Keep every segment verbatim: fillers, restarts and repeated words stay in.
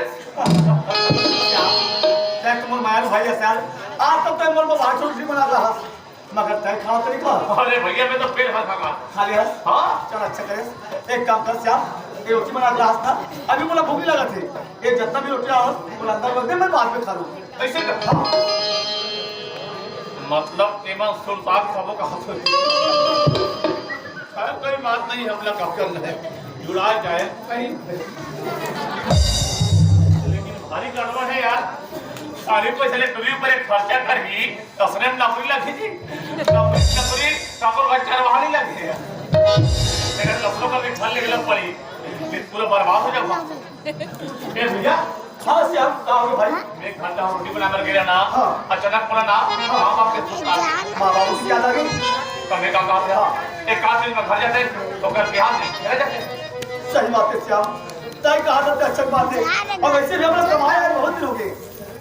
श्याम, तैं तो मोर माया भाई हस यार। आज तक तैं मोर बर भात रोटी बना रहा हस, मगर तैं खात नहीं का? अरे भैया, मैं तो पेट भर खा खा। खा ले हस? हाँ। चल, अच्छा करे। एक काम कर श्याम, ये रोटी बना रहा हस ना, अभी मोला भूख नहीं लगा थे। ये जितना भी रोटी रहा, मोला अंदर रख दे, मैं बाद में खा लूँ। ऐसे कर। हाँ। मतलब, एमन सुरता खाबो का? खैर, कोई बात नहीं, हमला का करना है, जुड़ा जाए कहीं। लेकिन भारी गड़बड़ है यार, सारी पैसा ले टुरी ऊपर एक खर्चा करही, तसने में नौकरी लगी जी, नौकरी, नौकरी, नौकर का चरवाहा नहीं लगे। अगर लफड़ों का भी घर लेके लग पड़ी, फिर पूरा बर्बाद हो जाऊंगा। ए भैया। हाँ श्याम, का हो गया भाई? मैं घर जाऊँ, रोटी बना करके रहना। हाँ। अचानक बोला ना, हाँ। माँ बाप के सुख आ गए। माँ बाप की याद आ गई। तो मैं का कहा था? हाँ। एक आध दिन में घर जाते, तो घर के हाथ में रह जाते। सही बात है श्याम, तय कहा था, अच्छा बात है। और वैसे भी हमारा कमाया है, बहुत दिन हो गए,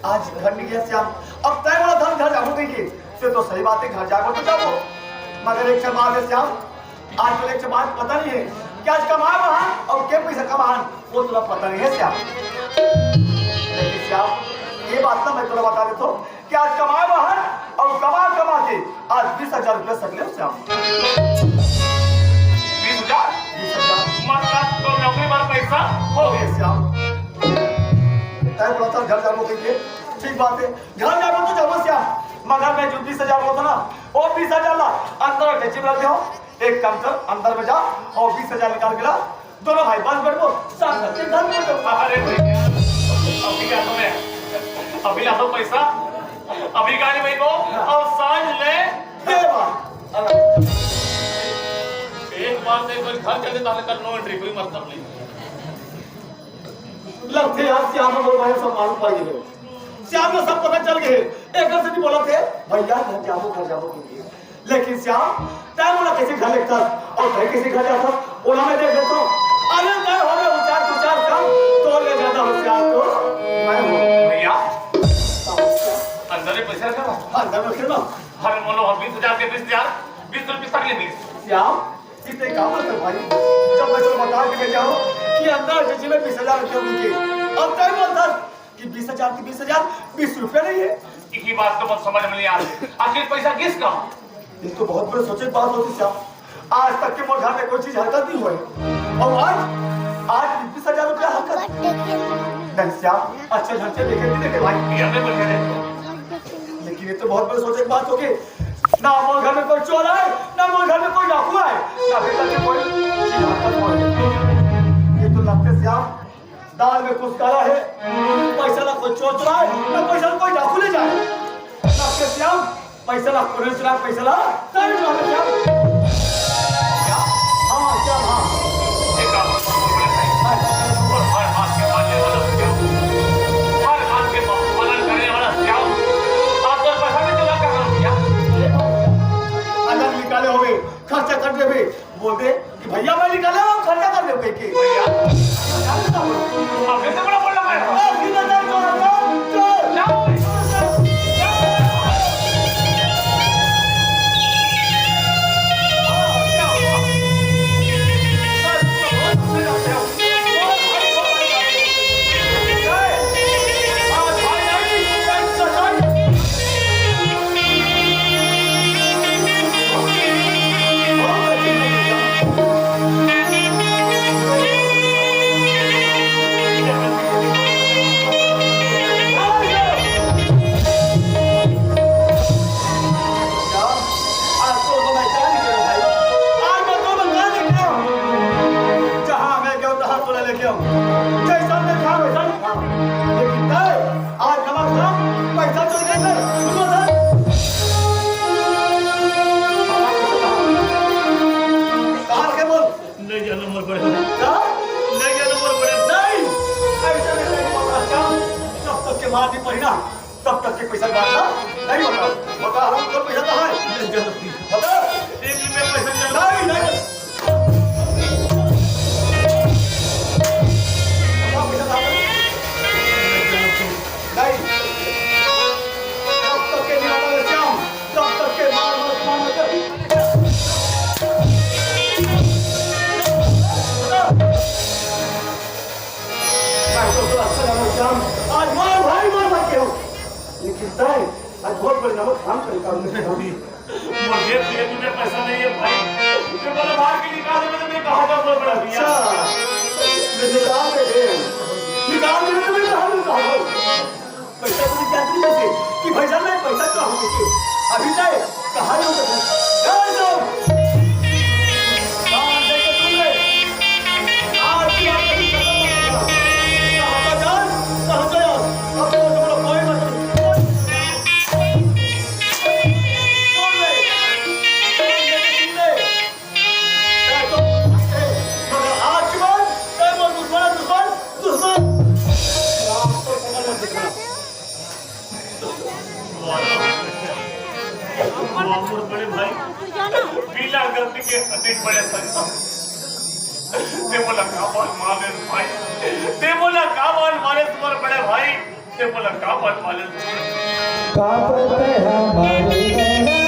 आज घर नहीं गया श्याम। अब तय वाला धन घर जाबो कहीं के, फिर तो सही बात है, घर जाबो तो जाबो, मगर एक बात है श्याम, आज तोला एक बात पता नहीं है कि आज कमाए बर हन और के पैसा कमाए हन, वो तोला पता नहीं है श्याम। लेकिन श्याम, ये बात ना मैं तोला बता देता हूँ कि आज कमाए बर हन और कमा कमा के आज बीस हजार रुपया सकले हो श्याम। बीस हजार? बीस हजार। मतलब तो नौकरी पर पैसा हो गया श्याम। तय बोला था घर जाबो कहीं के, ठीक बात है, घर जाबो तो जाबो श्याम, मगर मैं जो बीस हजार बोला था ना, वो बीस हजार ला अंदर अटैची में रख दे हो। एक काम कर, अंदर में जा और बीस हजार निकाल के ला। दोनों भाई बस बैठो, साथ में तीन धन बैठो। अरे भैया, अभी ला तो मैं, अभी ला तो पैसा, अभी गाड़ी में वो, और सांझ ले। ये बात। एक बार से कोई घर चले, ताले कर नो एंट्री, कोई मतलब नहीं। लगथे यार, श्याम बोल भाई, सब मालूम पड़ गए। श्याम ने सब पता चल गए। एक से नहीं बोला थे, भैया, घर जाबो, घर जाबो, बोल के। लेकिन श्याम, तैं मोला कैसे घर लेता और तैं कैसे घर जाता, ओला मैं देख लेता हूँ। अरे, तैं हो रे होशियार, होशियार श्याम, तोर ले ज्यादा होशियार तो मैं हूँ। भैया, अंदर में पैसा रखा हुआ? हाँ, अंदर में रखे ना। हर मोलो हम बीस हजार के बीस हजार, बीस रुपये तक ले मिले। श्याम, इतने काम मत कर भाई। जब मैं तो बता के भेजा हूँ कि अंदर अटैची में बीस हजार रखे होंगे, अब तय बोलता कि बीस हजार की बीस हजार, बीस रुपया नहीं है। इसी बात तो मत समझ में नहीं आ रही। आखिर पैसा किसका? ये तो बहुत बड़े सोचे की बात होती श्याम। आज तक के मोर घर में कोई चीज हरकत नहीं हुई, और आज, आज बीस हजार रुपया हरकत। नहीं श्याम, अच्छे ढंग से देखे नहीं देखे भाई। ये हमें बोल के देखो। लेकिन ये तो बहुत बड़े सोचे की बात होगी। ना मोर घर में कोई चोर आए, ना मोर घर में कोई डाकू आए, ना भीतर में कोई चीज हरकत हो। ये तो लगते श्याम दाल में कुछ काला है, पैसा ला कोई चोर चुराए, ना पैसा ला कोई डाकू ले जाए। ना के श्याम, पैसा ला कोई चुराए, पैसा ला तय चुराए श्याम। हाँ, श्याम, हाँ। एक काम, हर हाथ के पालने वाला श्याम, हर हाथ के पालन करने वाला श्याम, आप तो पैसा भी चुरा कर रहा हूँ क्या? अगर निकाले होवे, खर्चा कर देवे, बोल दे कि भैया मैं निकाले हूँ, खर्चा कर दे कह के। भैया, अबे तो बड़ा बोल रहा है। ए, सीधा चल, चल, चल, चल। जाओ, जाओ, जाओ। आज तो मैं क्या नहीं करूँ भाई? आज मैं तो मैं क्या नहीं करूँ? जहाँ मैं गया तहाँ तोला लेके आऊँ। जैसा मैं खाऊँ वैसा नहीं खाऊँ। लेकिन नहीं, आज हमारे साथ पैसा चोरी करके सुनो सर। कहाँ रखे बोल? ले गया नंबर पड़े। क्या? ले गया नंबर पड़े। नहीं, ऐसा नहीं, नहीं होता। क्या? जब तक के मार नहीं पड़ी ना, तब तक के पैसा बांटना नहीं होता। बता, हम तो पैसा कहाँ है? बता। एक रुपया पैसा नहीं। नहीं, नहीं। बता, पैसा कहाँ है? नहीं। जब तक के नहीं होता, श्याम, जब तक के मार, मार, मार, मार। मैं तो, तो अच्छा लगा, तय, आज बहुत बड़े नमक खान कर काम करता हूँ। मोर जेब में एक रुपया पैसा नहीं है भाई। मैं बोला, "भाग के निकाल दे," मैं कहा था, "बहुत बड़ा भैया।" अच्छा, मैं निकाल दे दे। निकाल दे, मैं तुम्हें कहा, मैं कहा हूँ। पैसा तुम्हें क्या तुम्हें पैसे? कि भाई साहब, मैं पैसा कहाँ हूँ किसी? अभी तय, कहाँ जाऊँ मैं? यार जाओ। कहाँ जाएगा तुमने? आज की बात कभी खत्म मत करना। कहाँ का जान, कहाँ का यार। अब तो तुम्हारा कोई मतलब नहीं। सुन ले, सुन ले, सुन ले। मैं तो, मगर आज के बाद, मैं वो दुश्मन, दुश्मन, दुश्मन। राम को पकड़ मत दिखना। मोर बड़े भाई, बिना गलती के अतीत बड़े संत। ते मोला का बात मारे भाई, ते मोला का बात मारे तुम्हारे बड़े भाई, ते मोला का बात मारे। काबर तै हमारे नैना,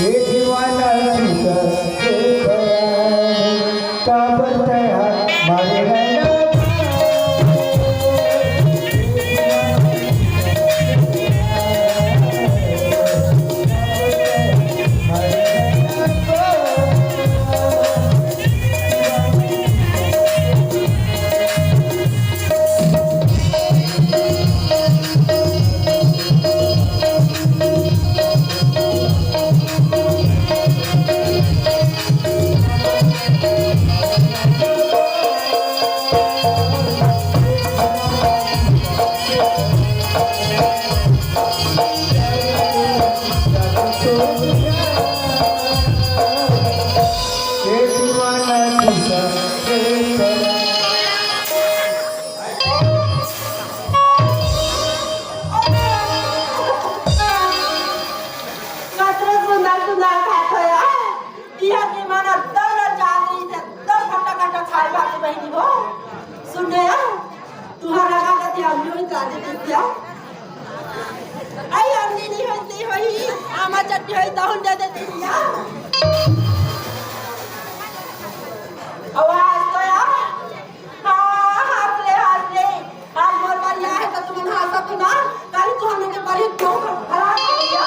ये दीवाना तुझा देखा, काबर तै हमारे नैना। कतरो सुंदर सुंदर खात हो यार। इहाँ के मन दौलत जात रही से दस घंटा घंटा खाए भात बहिनी हो। सुन रे यार, तुहार लगा के ते अम्ली होई का दे दे दिया। आई अम्ली नहीं होई ते होई, आमा चटनी होई तहुन दे दे दिया। आवाज तो यार। हाँ, हंस ले, हंस ले। आज मोर परिया है तो तुमन हंसत ना। काली तू हमने के परिया क्यों हरा दिया?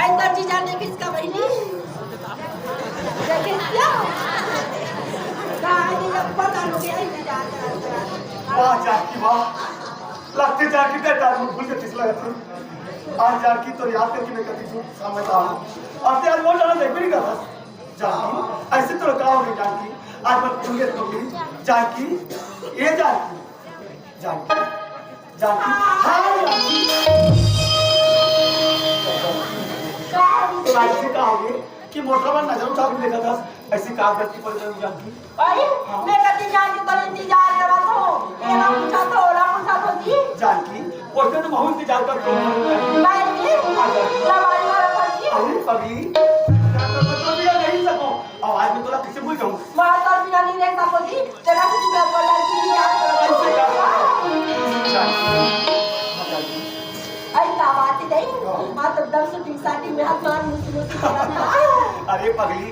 आई दर्जी जान देखिस का बहिनी? देखिस क्या? कहाँ है ये पता नहीं है, ये जान, जान, जान। वाह जानकी वाह, लगथे जानकी ते ताज भूल के किस लगत है। आज जानकी तो याद करके मैं कभी झूठ समझता हूँ। अब ते आज वो जाना देख भी नहीं करता। जानकी, ऐसे तो का हो गई जानकी? आज मैं भूल गया तो भी जानकी, ये जानकी, जानकी, जानकी, हाँ जानकी। तो आज से का हो गई कि मोटरवा नजर उठा के देखा था, ऐसी का गलती पड़ गई जानकी? भाई, हाँ। मैं कति जान के तोर इंतजार करत हो। एला पूछत हो, ओला पूछत हो जी। जानकी, ओइसे तो महू इंतजार करत हो। भाई जी, हाँ, जानकी। लबारी वाला भाई जी। अरे पगली, मैं तो, मैं तो बिना नहीं सकूं। अब आज मैं तोला कैसे भूल जाऊं? मैं तो बिना नहीं रह सकूं जी। तेरा से जुदा बोला जी, इंतजार करत हो। कैसे का? जानकी, हाँ, जानकी। अरे का बात है नहीं? हाँ। हाँ, तो एकदम shooting shooting में हाथ मार मुस्कुरा। अरे पगली,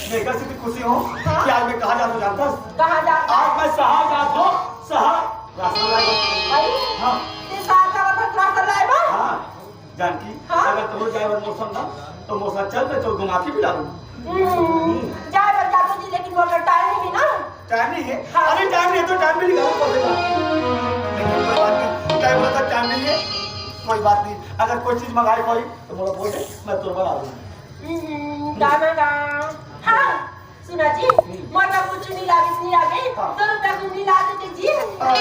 मैं एकर से भी खुशी हूँ हाँ? कि आज मैं कहाँ जात हूँ जानथस? कहाँ जात? आज मैं शहर जात हूँ, शहर। राशन लाए बर। भाई, हाँ। ते शहर जात हस राशन लाए बर? हाँ, जानकी, हाँ? अगर तोर जाए बर मोर संग ना, तो मोर संग चल, मैं तोर घुमा के भी ला दूँ। हम्म, जाए बर जात हूँ जी, लेकिन मोर करा time नहीं है ना। Time नहीं है? हाँ। अरे time नहीं है तो time भी निकालना पड़ेगा। लेकिन कोई बात नहीं, time रहता time नहीं है, कोई बात नहीं। अगर कोई चीज मंगाई कोई तो मोला बोल दे, मैं तोर बर आ जाऊँ। हम्म, गाना गा। हाँ, सुना जी, हम्म। मोर बर कुछ नहीं लागे, नहीं लागे, हाँ। दो रुपया घुघनी ला देते जी। हाँ।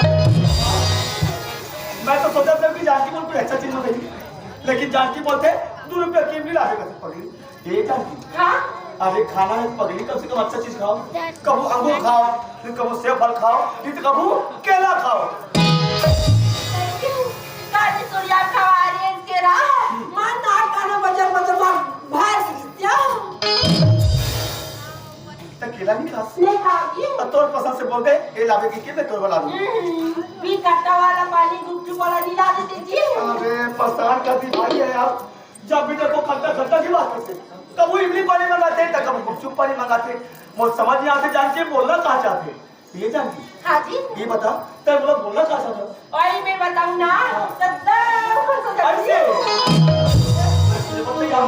मैं तो सोचा था कि जानकी बोल कोई अच्छा चीज मंगाई, लेकिन जानकी बोलते दो रुपया की नहीं लागे पगली। ए जानकी। हाँ? अरे खाना है पगली, कम से कम अच्छा चीज खाओ। कभू अंगूर खाओ, फिर कभू सेब फल खाओ, नहीं तो कभू केला खाओ। काली सूर्या खवा रे केरा, मन ना खाना बजर बजर मार भाई क्या? त केला नहीं खास? नहीं खाओगी? अब तोर पसंद से बोल दे, ए लावे की के मैं तोर वाला दूँ। हम्म, भी कट्टा वाला पानी गुपचुप वाला नहीं ला देते जी। अरे परेशान कर दी भाई है यार, जब भी देखो खट्टा खट्टा की बात करते, कभू इमली पानी मंगाते, तो कभू गुपचुप पानी मंगाते। मोर समझ नइ आथे जानकी, बोलना का चाहथे? ये जानकी, हाँ जी। ये बता, तैं मोला बोलना का चाहथे? अरे मैं बताऊँ ना, हाँ। तो दस वर्ष हो जाते ऐसे? हैं। ऐसे बता यार।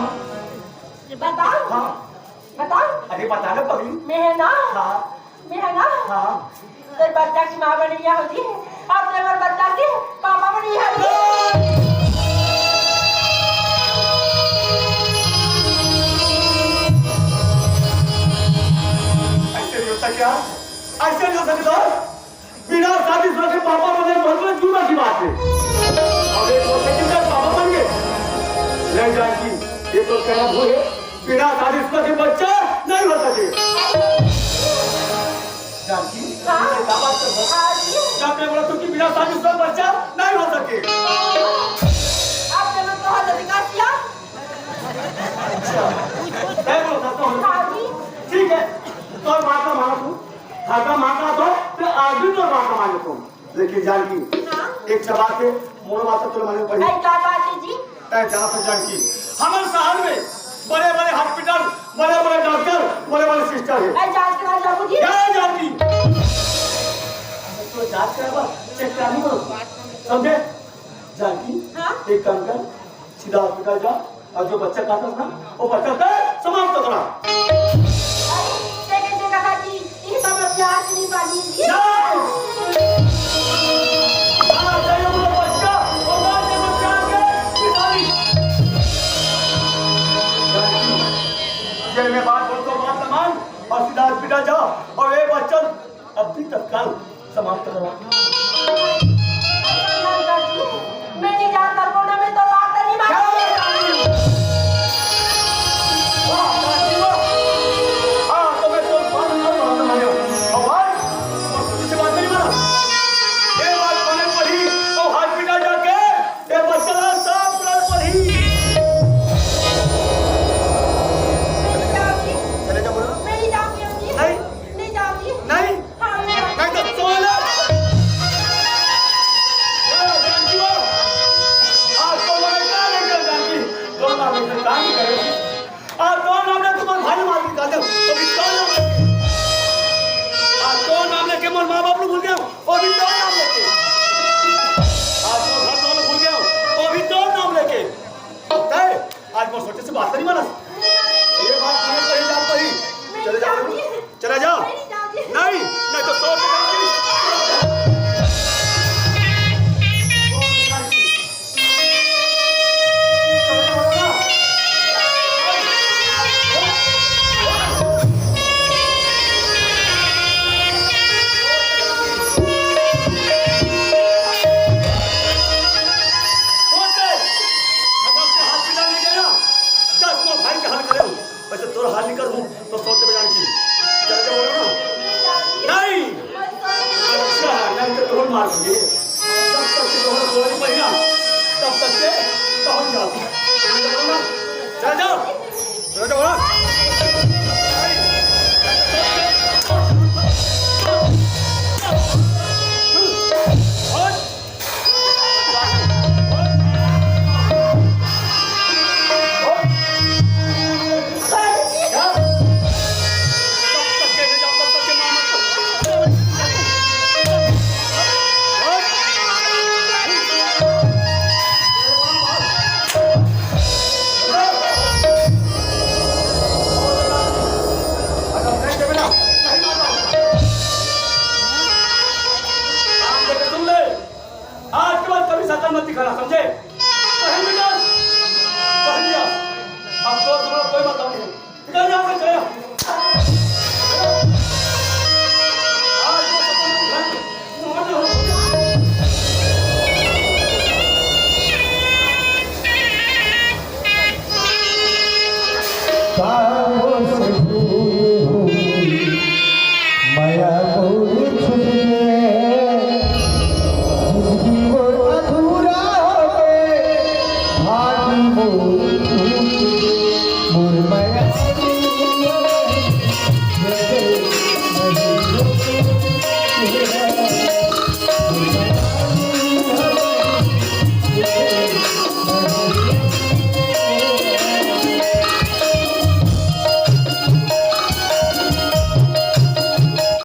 बताऊँ? हाँ। बताऊँ? अरे बता ना पगली। मैं है ना? हाँ। मैं है ना? हाँ। तोर बच्चा के माँ बने होही, अउ तैं मोर बच्चा के पापा बने होही। ऐसे नहीं हो सकता। ऐसे नहीं हो सकता। बिना शादीशुदा के पापा बने बहुत बड़े जुर्म की बात है। अब एक वर्ष के अंदर पापा बन गए। नहीं जानकी, ये तो कहना भूल है। बिना शादीशुदा के बच्चा नहीं हो सके। जानकी, हाँ? ये क्या बात कर रहा है? हाँ जी। जब मैं बोला तू कि बिना शादीशुदा बच्चा नहीं हो सके। आप जब तो हद अधिकार किया। अच्छा, मैं बोलता हूँ। हाँ जी। ठीक है, तो बात का माना तू। घर का माँ का तो, तो आज भी तो बात का मान लेता हूँ। लेकिन जानकी, हाँ? एक ठे बात है, मोरो बात तो तोला माने पड़ी। अरे, का बात है जी? तैं जाना तो जानकी, हमर शहर में बड़े-बड़े hospital, बड़े-बड़े doctor, बड़े-बड़े sister है। अरे, जांच करा जाबो जी। क्या जानकी? तो जांच कराबा, check करा नहीं बोलो। समझे? जानकी, हाँ? एक काम कर, सीधा hospital जा, अउ जो बच्चा काटस ना, वो बच्चा तैं समाप्त करा। अरे, ये कैसे कहा कि ये सब अपने हाथ नहीं पानी जी? ना! हाँ, चाहिए वो बच्चा, वो मार के बच्चा आके निकाली। ये मैं बात बोलता हूँ, बात ना मान, अउ सीधा hospital जा, अउ ये बच्चा अभी तत्काल समाप्त करो। मैं नहीं जानता कौन है, मैं तो बात नहीं क्या मानती। बात नहीं मानती? वाह, बात नहीं मानती। हाँ, तो मैं तो बात नहीं मानता, मानियो। और भाई, और किसी बात नहीं माना। ये बात माने पड़ी, तो hospital जाके ये बच्चा साफ करना पड़ी। मैं नहीं जानती। चले जा, बोलो। मैं नहीं जानती, अम्मी। नहीं। नहीं जानती। नहीं। हाँ, मैं नहीं तो सुन ले। बोलो, जानती हो? आज तो मैंने क्या नहीं कर जानती? दो लाख रुपए काम करेगी। आज दो लाख में तुम्हारा भाई मार निकाल दे। अभी दो लाख। आज दो लाख लेके मोर माँ बाप लोग भूल गया। वो भी तोर नाम लेके। आज वो घर वालों भूल गया, वो भी तोर नाम लेके। अब तय, आज वो सोचे से बात नहीं मानस। ये बात माने तो ही जान तो ही। चले जाओ, चले जाओ। नहीं, नहीं तो सोच के जाओ। वैसे तोर हाल निकल हूँ, तो सोच के जानकी। चल के बोलो ना। नहीं। अच्छा, नहीं तो तोर मार दूंगी। जब तक के तोर गोली पड़ी ना, तब तक के पहुंच जाओ। चल के बोलो ना। चल जाओ। चल जाओ ना। सुन ले, आज के बाद कभी शकल मत दिखाना, समझे? कहीं भी जा, कहीं भी जा। अब तो तुम्हारा कोई मतलब नहीं है। निकल जाओ, निकल जाओ। आज वो शकल मत दिखाना।